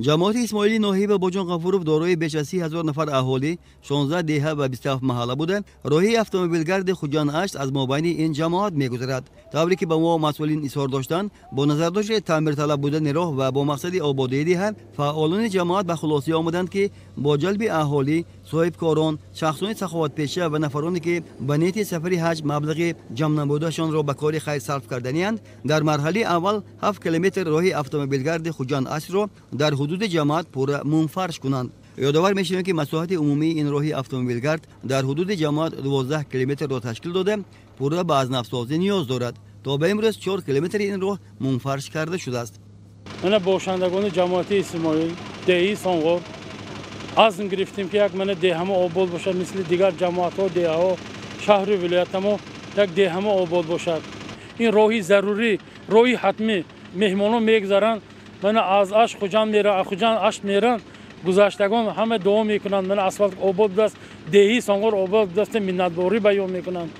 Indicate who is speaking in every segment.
Speaker 1: Ҷамоати Исмоили ноҳияи Бобоҷон Ғафуров дорои беш аз 30 000 нафар аҳолӣ, 16 деҳа ва 27 маҳалла буда, роҳи автомобилгарди Хуҷанд-Ашт аз мобайни ин ҷамоат мегузарад. Тавре ки ба мо масъулин изҳор доштанд, бо назардошти таъмирталаб будани роҳ ва бо мақсади ободии деҳа, фаъолони ҷамоат ба хулосӣ омаданд, ки бо ҷалби аҳолӣ, соҳибкорон, шахсони саховатпеша ва нафароне, ки ба нияти сафари ҳаҷ маблағи ҷамънамудаашонро ба кори хайр сарф карданианд, дар марҳалаи аввал 7 километр роҳи автомобилгарди Хуҷанд-Аштро дар ҳудуди ҷамоат пурра мунфарш кунанд. Ёдовар мешавем, ки масоҳати умумии ин роҳи автомобилгард дар ҳудуди ҷамоат 12 километрро ташкил дода, пурра ба аз навсозӣ ниёз дорад. То ба имрӯз 4 километри ин роҳ мунфарш карда шудааст.
Speaker 2: Мана, бошандагони ҷамоати Исмоил, деҳаи Сонгор, азм гирифтем, ки як мана деҳамо обод бошад, мисли дигар ҷамоатҳо, деҳаҳо, шаҳру вилоятамо як деҳамо обод бошад. Ин роҳи зарурӣ, роҳи ҳатмӣ. Меҳмонон мегузаранд, мана аз Ашт Хуҷанд меранд, аз Хуҷанд Ашт меранд. Гузаштагон ҳама дуо мекунанд: мана асфалт обод будааст, деҳаи Сонгор обод будааст, миннатдорӣ баён мекунанд.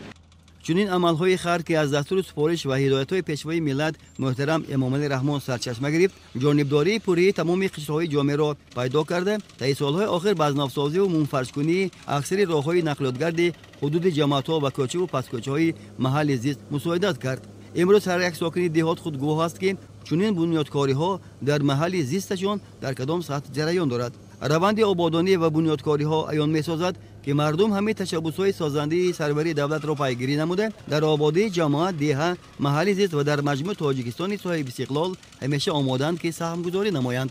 Speaker 1: Чунин амалҳои хайр, ки аз дастуру супориш ва ҳидоятҳои Пешвои миллат муҳтарам Эмомалӣ Раҳмон сарчашма гирифт, ҷонибдории пуррии тамоми қишрҳои ҷомеаро пайдо карда, таи солҳои охир ба азнавсозиву мунфаршкунии аксари роҳҳои нақлиётгарди ҳудуди ҷамоатҳо ва кӯчаву пасткӯчаҳои маҳалли зист мусоидат кард. Имрӯз ҳар як сокини деҳот худ гувоҳ аст, ки чунин бунёдкориҳо дар маҳалли зисташон дар кадом сатҳ ҷараён дорад. Раванди ободонӣ ва бунёдкориҳо аён месозад, ки мардум ҳамин ташаббусҳои созандаи сарвари давлатро пайгирӣ намуда, дар ободии ҷамоат, деҳа, маҳалли зист ва дар маҷмӯъ Тоҷикистони соҳиби истиқлол ҳамеша омодаанд, ки саҳмгузорӣ намоянд.